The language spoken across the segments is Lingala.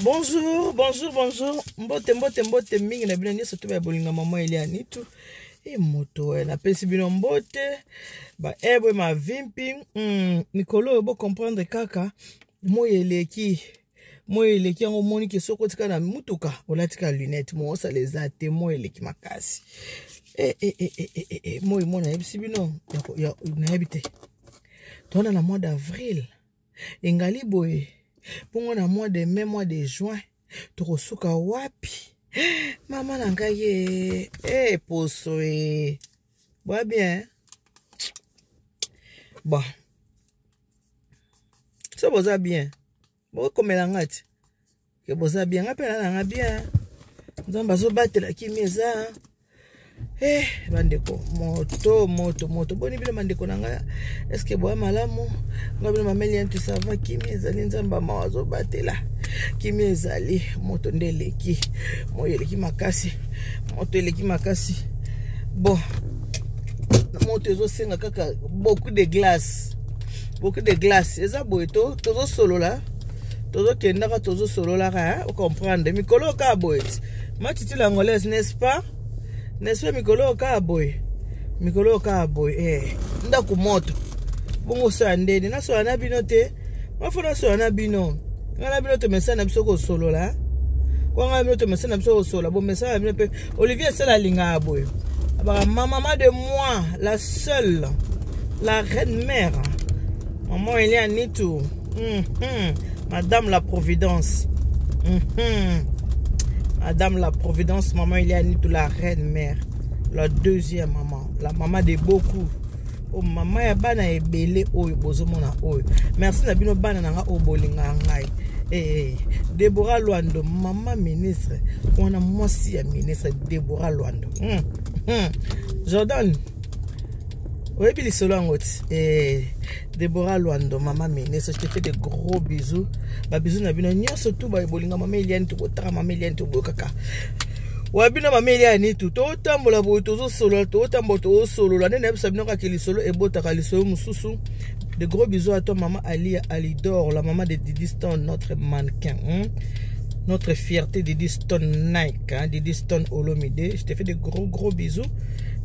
Bonjour, bonjour, bonjour. Mbote, mbote, mbote mingi na bino nyonso to ba bolinga maman Elia Nitu. E moto eh, napesi bino mbote ba ebwe mavimpi mikolo oyo bo comprendre kaka moi eleki moi eleki yango omoni ke soki otika na mutuka olatika lunette mo osala eza te moi eleki makasi e, e, e, e, e, e, e. Moi mo nayebisi bino nayebi te tona na mois d'avril engali boye bongo na mois de mai, mois de juin tokosuka wapi? Mama na ngai ye e poso e boya bien. Bon, so boza bien, bokomela nga ti ke boza bien, nga mpe na nanga bien. Nzambe azobatela, kimi eza. Eh, bandeko, moto moto moto, boni bino bandeko na ngai? Eske boya malamu? Ngai bino mameli ya ntu, ça va, kimi ezali, Nzambe mawa azobatela, kimi ezali. Moto nde eleki, moi eleki makasi, moto eleki makasi. Bon, moto ezosenga kaka beaucoup de glace, beaucoup de glace. Eza boye, to tozosolola, tozokendaka, tozosololaka, ocomprendre. Mikolo kaka boye ti matiti l'angolaise, n'est-ce pas, n'est-ce pas? Mikolo kaka boye, mikolo kaka boye eh. Ndako moto bongo, osala ndeni? Nasola na bino te, mafo nasola na bino. Ngai na bino tomesana na biso kosolola kwa ngai na bino tomesana na biso kosolola. Bomesana na bino mpe. Olivier Esala alingaka boye, abaka ma maman de moi, la seule, la reine mère, maman Elia Nitu, Madame la Providence, Madame la Providence, maman Elia Nitu, la reine mère, la deuxième maman, la maman de beaucoup. O mama ya bana ebele oyo bozomona oyo, merci na bino bana na nga oyo bolingaka ngai. Eh, Deborah Lwando, mama ministre wana, mwasi ya ministre Deborah Lwando. Jordan oyebi lisolo yango ti. Eh, Deborah Lwando, mama ministre, je te fais de gros bisous. Babisous na bino nyonso tu bolinga mama Eliane. Tokotaka mama Eliane, toboyo kaka wa bino mama Eliane tu. Totambola boye, tozosolola, totambola, tozosolola. Nde nayebisa bino kaka lisolo ebotaka lisolo mosusu. De gros bisous à toi, maman Alia Alidor, la maman de Didi Stone, notre mannequin, hein? Notre fierté, Didi Stone Nike, hein? Didi Stone Olomide. Je te fais de gros gros bisous.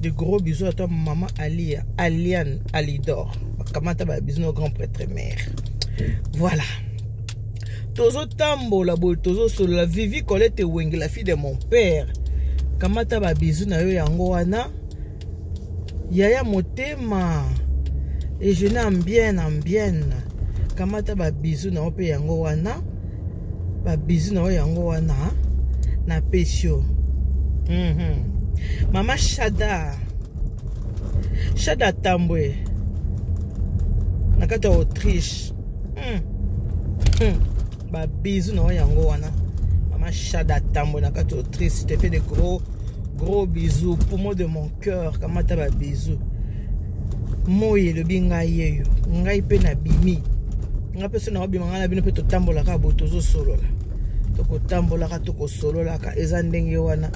De gros bisous à toi, maman Alia, Aliane Alidor. Kamata ba bisous nos grands prêtres mère. Voilà. Tozotambola boye, tozosolola. Vivi Colette Wenge, la fille de mon père. Kamata ba bisous na yo yango wana. Yaya motema et je n'aime bien en bien. Kamata ba bisous na yo mpe yango wana, babisous na yo yango wana napesi yo. Mama Shada, Shada Tambwe na kati ya Autriche, Babisous na yo yango wana, mama Shada Tambwe na kati ya Autriche. Je te fais de gros gros bisous, poumon de mon cœur. Kamata babisous. Moi elobi ngai yeyo, ngai mpe nabimi, ngai mpe so naobima, ngai na bino mpe totambolaka boye, tozosolola, tokotambolaka, tokosololaka. Eza ndenge wana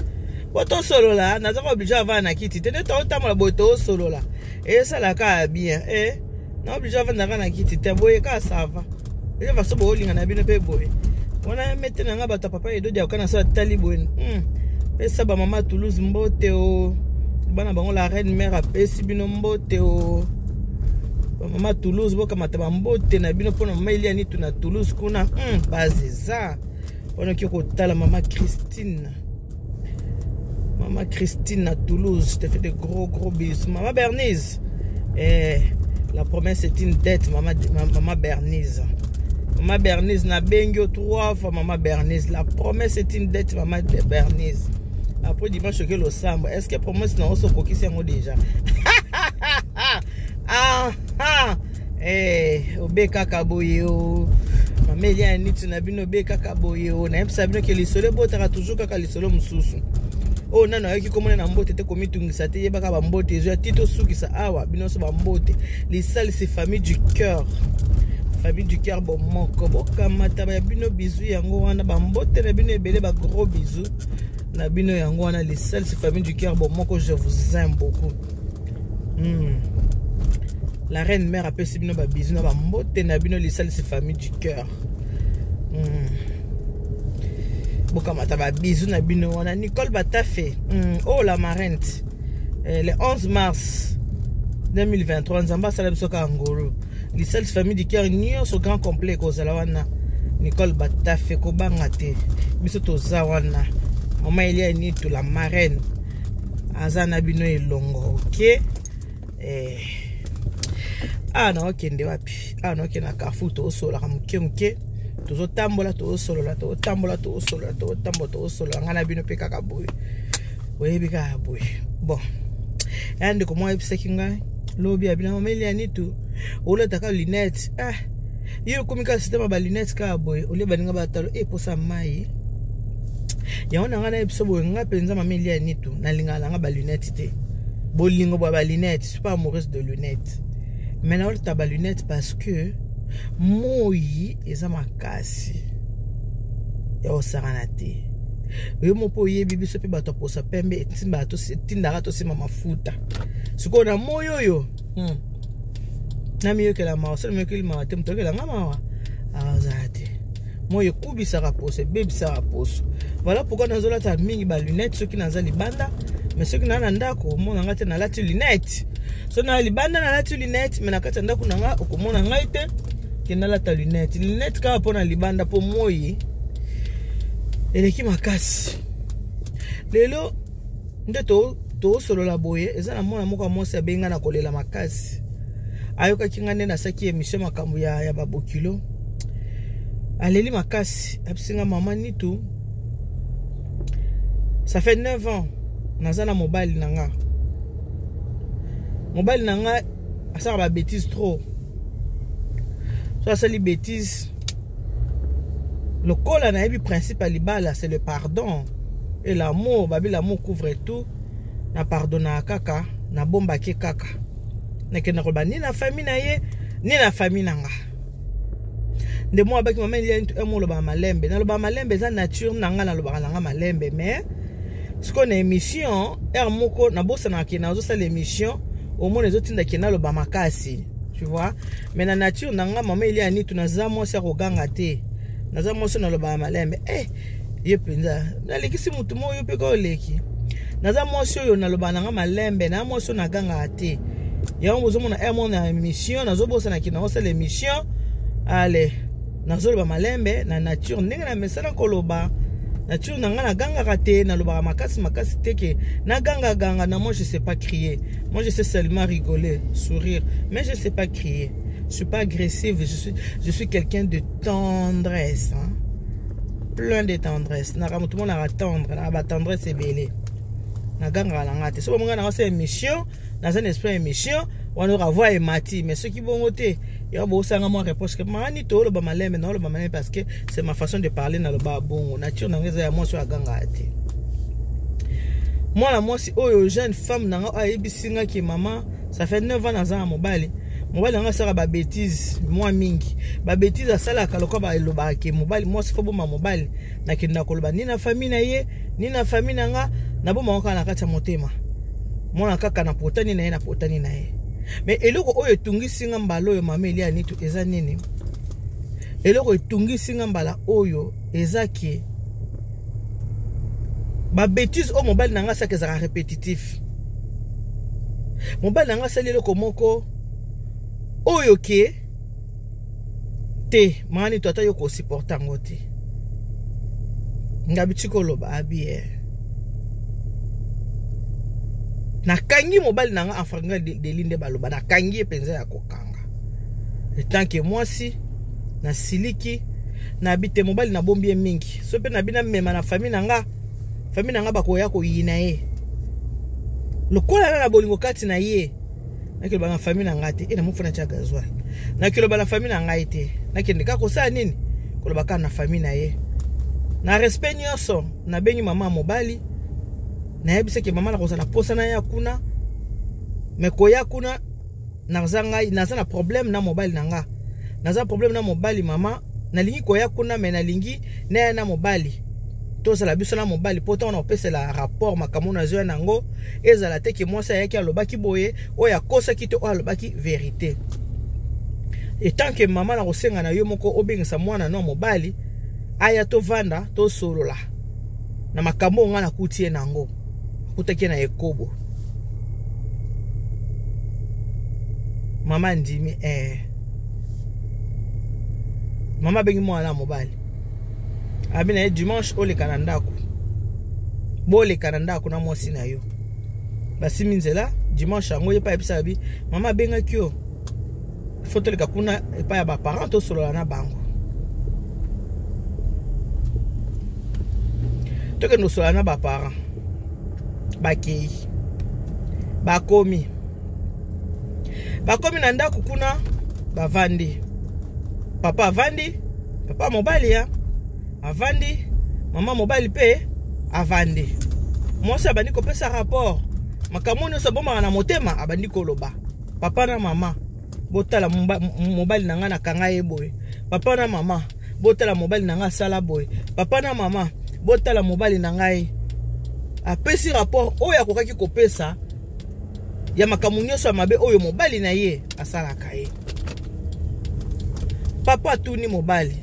po tosolola. Naza ko obligé avanda na kiti te. Nde totambola boye, tozosolola, esalaka bien. Eh, na obligé avandaka na kiti te boye kaka, ça va. Eza façon boolinga na bino mpe boye wana. Mete na nga bato ya papa Edodi akoka na so atali boye. Pesa bamama Toulouse mbote o bana bango. La reine mère apesi bino mbote o bamama Toulouse. Bokamata bambote na bino mpona mama Eliani tu na Toulouse kuna. Base eza wana, oki kotala mama Christine, mama Christine à Toulouse. Je te fais de gros gros bisous, mama Bernice. Eh, la promesse est une dette, mama, mama Bernice, mama Bernice, nabengi yo trois fois. Mama Bernice, la promesse est une dette. Mama Bernice, après dimanche oke losambo. Est ce que promesse na oso okokisi yango déjà? Ah, ah. Eh, obe kaka boye o mama Elia niti na bino, obe kaka boye o. Nayebisa bino ke lisolo ebotaka toujours kaka lisolo mosusu. Oyo nano ayoki komona na mbote te, komitungisa te, yebaka bambote ezwa ti tosukisa awa. Bino nyonso bambote. Lisalisi famille du cœur, famille du cœur bomoko. Bokamata ya bino bisous yango wana, bambote na bino ebele, bagros bisous na bino yango wana. Lisalisi famille du cœur bomoko, je vous aime beaucoup. La reine mère apesi bino babisous na bambote na bino, lisalisi famille du cœur. Bokamata ba bisous na bino wana. Nicole Batafe, oh la marraine. Le 11 mars 2023, Nzambe asala biso kaka ngolu. Lisals famille du cœur nyonso grand complet kozala wana. Nicole Batafe kobanga te. Biso toza wana. Mama Elia Nitu la marraine. Aza na bino elongo, OK? Ah na okende wapi? Ah na okende na Carrefour tozosololaka moke moke. Tozotambola tozosolola, tozotambola tozosolola, tozotambola tozosolola. Ngai na bino mpe kaka boye. Oyebi kaka boye. Bon. Ya ndeko moko ayebisaki ngai lobi abina mama Elia Nitu olataka lunette. Ah, ye okomi kaka système ya ba lunette kaka boye. Olie baninga batalo e posa mai. Yango na ngai nayebi biso boye ngai mpenza mama Elia Nitu nalingaka nanga ba lunette te. Bolingo bwa ba lunette, je suis pas amoureuse de lunettes. Mais naolata ba lunette parce que moi eza makasi ya kosakana te. Yo moko oyebi biso mpe bato ya posa pembe etindaka tosima mafuta. Sikoyo na moi oyo namiyokela mawa, soki namiyokeli mawa te moto ayokela nga mawa azala te. Moi ekubisaka poso, ebebisaka poso. Voilà pourquoi nazolata mingi ba lunette soki naza libanda, mais soki naa na ndako omona nga te nalati lunette. So na libanda nalati lunette, mais na kati ya ndako na nga okomona ngai te ke nalata lunette. Lunette kaka mpona libanda mpo moi eleki makasi. Lelo nde tosolola boye, eza na mwana moko ya mwasi abenga na kolela makasi. Ayokaki nga nde nasaki émission makambo ya babokilo. Aleli makasi, abisinga mama Nitu, ça fait 9 ans naza na mobali na nga. Mobali na nga asalaka ba bêtises trop. So asali bêtise, lokola nayebi principe ya libala, c'est le pardon et l'amour. Babi l'amour couvre tout. Na pardonnaka kaka, nabombaki kaka. Nakenda koloba ni na famille na ye ni na famille na nga. Nde mwa abaki mama Elia Nitu emo olobaka malembe. Nalobaka malembe eza nature na nga, nalobaka na nga malembe. Mais sikoyo na émission heure moko nabosanaka ke nazosala émission, omona ezotinda ke naloba makasi, tu vois. Mais na nature na nga mama Elia Nitu naza mwasi ya koganga te, naza mwasi nalobaka malembe. Ye mpenza nalekisi motu moko, yo mpe ka oleki. Naza mwasi oyo nalobaka na nga malembe, na mwasi oyo nagangaka te. Yango bozomona heure moko na émission nazobosana ke nazosala émission, ale nazoloba malembe na nature ndenge na mesana koloba. Nature na nga nagangaka te, nalobaka makasi makasi te ke nagangaganga na. Moi je sais pas crier, moi je sais seulement rigoler, sourire, mais je sais pas crier. Je suis pas agressive, je suis quelqu'un de tendresse, hein? Plein de tendresse. Naka motu moko naka tendre, naka ba tendresse ebele. Nagangaka na nga te. Soki bomonga nanga émission, naza na esprit émission wana oka voix emati, mais soki bongo te, yo bosanga mwa réponse ke mani toloba malembe. Naoloba malembe parce que c'est ma façon de parler, naloba bongo. Nature nanga eza ya mwasi oyo agangaka te. Mwana mwasi oyo, jeune femme nanga ayebisi nga ke mama, ça fait 9 ans naza na mobali. Mobali nanga asalaka ba bêtises mwa mingi. Ba bêtises asalaka, lokola balobaka ke mobali, mwasi fo boma mobali, nakendaka koloba ni na famille na ye ni na famille na nga. Nabomaka kaka na kati ya motema. Mwana kaka napotani na ye, napotani na ye. Mais eloko oyo etungisi nga mbala oyo, mama Elia Nitu, eza nini? Eloko etungisi nga mbala oyo eza ke ba bêtises oyo mobali na nga asalaka ezalaka répétitif. Mobali na nga asali eloko moko oyo ke te, mama Nitu, ata yo kosupporte yango te. Ngabi tika oloba abi nakangi mobali na nga en flagrant délit. Nde baloba nakangi ye mpenza ya kokanga. Etanke mwasi nasiliki, nabi te mobali nabombi ye mingi. So mpe nabi namema na famille na nga, famille na nga bakoya koyina ye lokola na bolingo kati na ye. Nakiloba na famille na ngai te e namofuna tia gasoil. Nakiloba na famille na ngai te, nakende kaka kosala nini? Koloba kaka na famille na ye na respect nyonso. Nabengi mama ya mobali, nayebisaki mama nakozala posa na ya kuna, me koya kuna naza ngai naza na problème na mobali na nga, naza problème na mobali. Mama, nalingi koya kuna, me nalingi naya na mobali, tozala biso na mobali, mpo ntango na kopesela rapport makambo nazoya nango ezala te ke mwasi ayaki alobaki boye, oyo akosaki te, oyo alobaki vérité. Etant que mama, na kosenga na yo moko obengisa mwana no mobali aya, tovanda, tosolola. Na makambo oyo ngai nakuti ye na yango, akutaki ye na ekobo. Mama andimi eh. Mama abengi mwana na mobali, abi na ye dimanche oleka na ndako, boleka na ndako na mwasi na yo. Basimi nzela dimanche yango, ye mpe ayebisaka bi mama abengaki yo, fo toleka kuna epai ya baparent, tosolola na bango, tokende kosolola na baparent. Bakei, bakomi na ndako kuna, bavandi. Papa avandi, papa mobali ya avandi, mama mobali mpe avandi. Mwasi abandi kopesa rapport, makambo nyonso abomaka na motema, abandi koloba: "Papa na mama, botala mobali na ngai, nakanga ye boye. Papa na mama, botala mobali na ngai, asala boye. Papa na mama, botala mobali na ngai." Apesi rapport oyo akokaki kopesa ya makambo nyonso ya mabe oyo mobali na ye asalaka ye. Papa atuni mobali: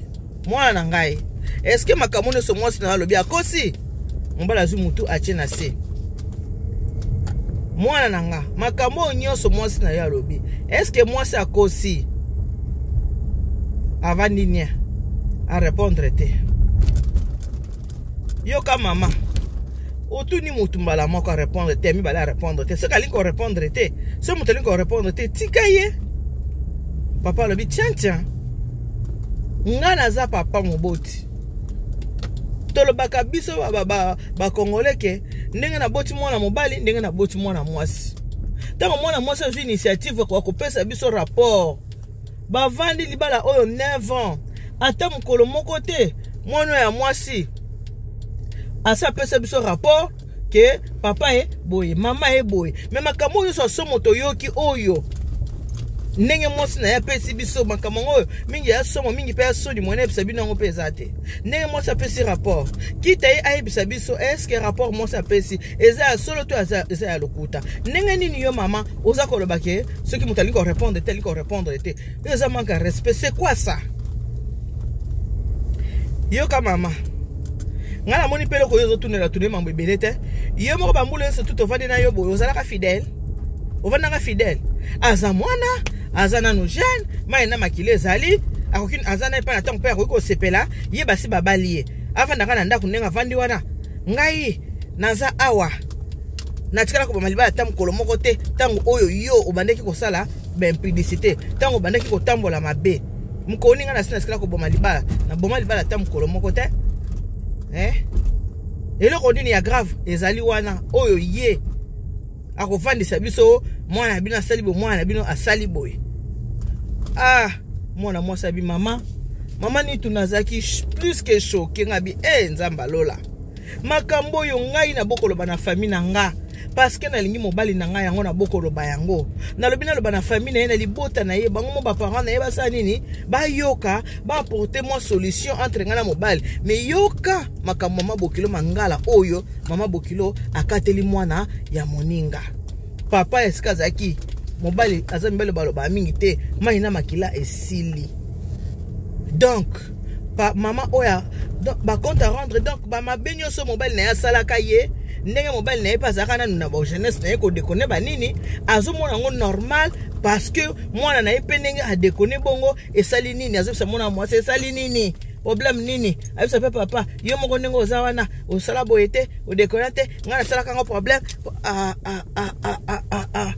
"Mwana na ngai, eske makambo nyonso mwasi na alobi, akosi?" Mobali azwi mutu, atie na se. "Mwana na nga, makambo oyo nyonso mwasi na yo alobi, eske mwasi akosi?" Avandi nie, arépondre te. Yoka mama, otuni motu mbala moko, arépondre te, mibale, arépondre te. Soki alingi korépondre te, soki moto alingi korépondre te, tika ye. Papa alobi: "Tiens, tiens, nga naza papa moboti. Tolobaka biso bakongole ke ndenge naboti mwana mobali, ndenge naboti mwana mwasi. Ntango mwana mwasi azwi initiative ya kopesa biso rapport, bavandi libala oyo 9 ans, ata mokolo moko te mwana oyo ya mwasi asi apesa biso rapport ke papa ye boye, mama ye boye. Me makambo oyo nyonso asomo toyoki oyo, ndenge mwasi na ye apesi biso makambo yango oyo, mingi ya somo, mingi mpe ya soni, mwana ayebisa bino yango mpe eza te. Ndenge mwasi apesi rapport, kita ye ayebisa biso eske rapport mwasi apesi eza ya solo to eza ya lokuta? Ndenge nini yo mama oza koloba ke soki moto alingi korépondre te, alingi korépondre te? Oyo eza manque ya respect. C'est quoi ça? Yoka mama, ngai namoni mpe eloko oyo ozotunela tune mambo ebele te. Yo moko, bambula nyonso tu tovandi na yo boye, ozalaka fidèle, ovandaka fidèle. Aza mwana, aza nanu jeune, mai na makili ezali, akoki, aza na epai na ntango mpe akoki kosepela. Ye basi babali ye, avandaka na ndako ndenge avandi wana. Ngai naza awa, natikala koboma libala ata mokolo moko te. Ntango oyo yo obandaki kosala baimpudicité, ntango obandaki kotambola mabe, mokolo ngai nasi natikala koboma libala? Naboma libala ata mokolo moko te, eh? Eloko nini ya grave ezali wana oyo ye akofandisa biso, mwana na bino asali boye, mwana na bino asali boye?" Ah, mwana mwasi abi: "Mama, mama Nitu, nazalaki plus que choqué. Nga bi e Nzambe alola, makambo oyo ngai nabokoloba na famille na nga, parce que nalingi mobali na ngai, yango nabokoloba yango. Nalobi, naloba na famille na ye, na libota na ye, bango mo baparent na ye basala nini, bayoka, baapporte mwa solution entre ngai na mobali. Mais yoka makambo mama bokilo mangala oyo mama bokilo akateli mwana ya moninga." Papa esika azalaki, mobali aza mibali, baloba mingi te, mai na makila esili. Donc pa, mama oyo bacompte à rendre, donc bamabe nyonso mobali na ye asalaka ye, ndenge mobali na ye mpe azalaka nanu na bajeunesse na ye, kodéconner banini, azomona yango normal, parce que mwana na ye mpe ndenge adéconner bongo, esali nini? Azobisa mwana mwasi, esali nini? Problème nini? Ayebisa mpe papa: "Yo moko ndenge oza wana, osala boye te, odéconner te, ngai nasalaka yango problème." Ah, ah, ah, ah, ah, ah, ah.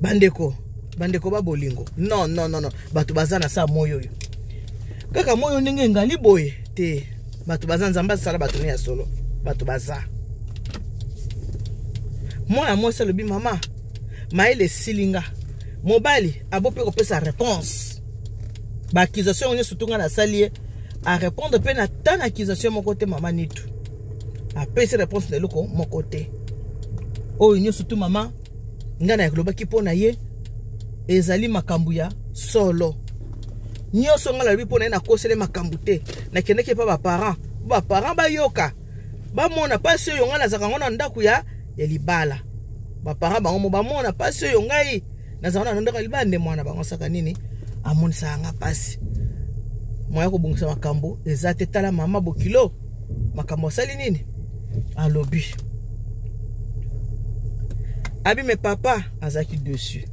Bandeko, bandeko babolingo, non, non, non, non, bato baza na sa moi oyo kaka moi oyo ndenge engali boye te. Bato baza, Nzambe asala bato ne ya solo, bato baza. Mwana mwasi alobi: "Mama, mayele esili nga. Mobali abo mpe kopesa réponse. Baaccusation nyonso tu ngai nasali ye, arépondre mpe na ta na accusation moko te. Mama Nitu, apesi réponse na eloko moko te. Oyo nyonso tu mama ngai nalobaki mpo na ye ezali makambo ya solo. Nyonso ngai nalobi mpo na ye, nakosele makambo te. Nakendaki epa baparent, baparent bayoka, bamona mpasi oyo ngai nazalaka ngo na ndako ya libala. Baparent bango mo bamona mpasi oyo ngai nazalaka na ndako ya libala, nde mwana bango asaka nini, amonisaka nga mpasi. Moya kobongisa makambo eza te. Tala mama bokilo, makambo asali nini." Alobi abi me papa azalaki dessus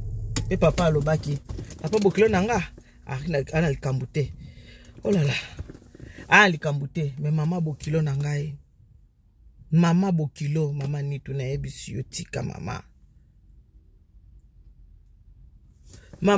mpe papa alobaki, papa bokilo na nga ana likambo te. Olala oh aa likambo te. Me mama bokilo na ngai, mama bokilo, mama Nitu, nayebisi yo, tika mama, mama.